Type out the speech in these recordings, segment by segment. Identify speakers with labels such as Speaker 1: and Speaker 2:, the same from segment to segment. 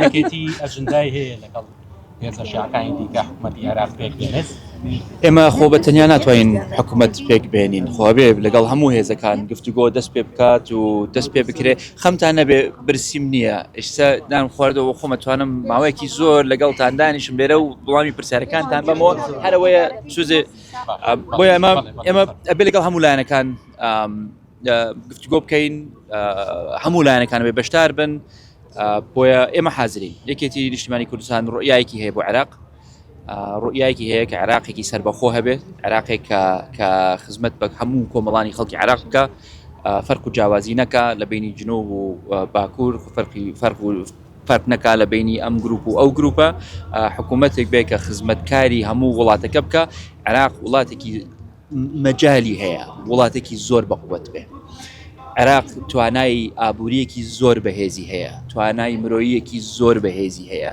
Speaker 1: یەکێتی ئەجندای هەیە لەگەڵ هێزە شیعەکانی دیکە حکومەتی عێراق پێک بێنێت؟
Speaker 2: ئێمە خۆ بە تەنیا ناتوانین حکومەت پێک بێنین، خۆ ئەبێ لەگەڵ هەموو هێزەکان گفتوگۆ دەست پێ بکات و دەست پێ بکرێ. خەمتان نەبێ برسیم نییە، ئێستا نانم خواردەوە خۆم ئەتوانم ماوەیەکی زۆر لەگەڵتان دانیشم لێرە و وڵامی پرسیارەکانتان بەمەوە. هەرەوەیە سوزێ بۆیە ئێمە ئێمە ئەبێ لەگەڵ هەموو لایەنەکان گفتوگۆ بکەین، هەموو لایەنەکان بێ بەشدار بن. بۆیە ئێمە حازرین. یەکێتی نیشتیمانی کوردستان ڕوئیایەکی هەیە بۆ عێراق، ڕوئیایەکی هەیە کە عێراقێکی سەربەخۆ هەبێت، عێراقێک کە خزمەت بە هەموو کۆمەڵانی خەڵکی عێراق بکە، فەرق و جیاوازی نەکا لە بینی جنوب و باکوور، فەرقی فەرق و فەرق نەکا لە بینی ئەم گروپ و ئەو گروپە، حکوومەتێک بێ کە خزمەتکاری هەموو وڵاتەکە بکە. عێراق وڵاتێکی مەجالی هەیە وڵاتێکی زۆر بەقوەت بێ. عێراق توانای ئابووریەکی زۆر بەهێزی هەیە، توانای مرۆییەکی زۆر بەهێزی هەیە،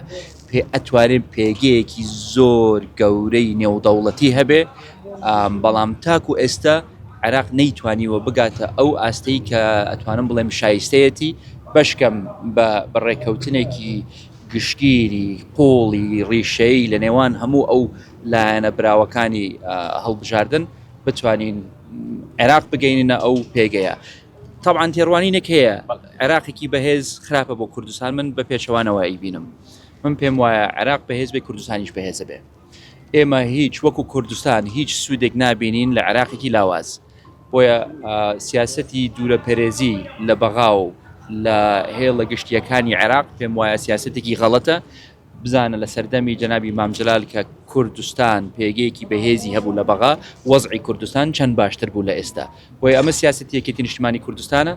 Speaker 2: پێ ئەتوانێت پێگەیەکی زۆر گەورەی نێودەوڵەتی هەبێ، بەڵام تاکو ئێستا عێراق نەیتوانیوە بگاتە ئەو ئاستەی کە ئەتوانم بڵێم شایستەیەتی، بەشکەم بە ڕێککەوتنێکی گشتگیری قوڵی ڕیشەیی لە نێوان هەموو ئەو لایەنە براوەکانی هەڵبژاردن بتوانین عێراق بگەینە ئەو پێگەیە. تەبعەن تێڕوانینێک هەیە عێراقێکی بەهێز خراپە بۆ کوردستان، من بە پێچەوانەوە ئەیبینم. من پێم وایە عێراق بەهێز بێ کوردستانیش بەهێزە بێ. ئێمە هیچ وەکو کوردستان هیچ سوودێک نابینین لە عێراقێکی لاواز. بۆیە سیاسەتی دوورە پەرێزی لە بەغا و لە هێڵە گشتیەکانی عێراق پێم وایە سیاسەتێکی غەڵەتە. بزانە لە سەردەمی جەنابی مام جەلال کە کوردستان پێگەیەکی بەهێزی هەبوو لە بەغا، وەزعی کوردستان چەند باشتر بوو لە ئێستا. بۆیە ئەمە سیاسەتی یەکێتی نیشتیمانی کوردستانە،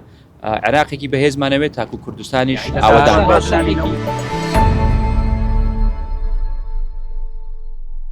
Speaker 2: عێراقێکی بەهێزمانەوێت تاکو کوردستانیش ئاوەدان بێت.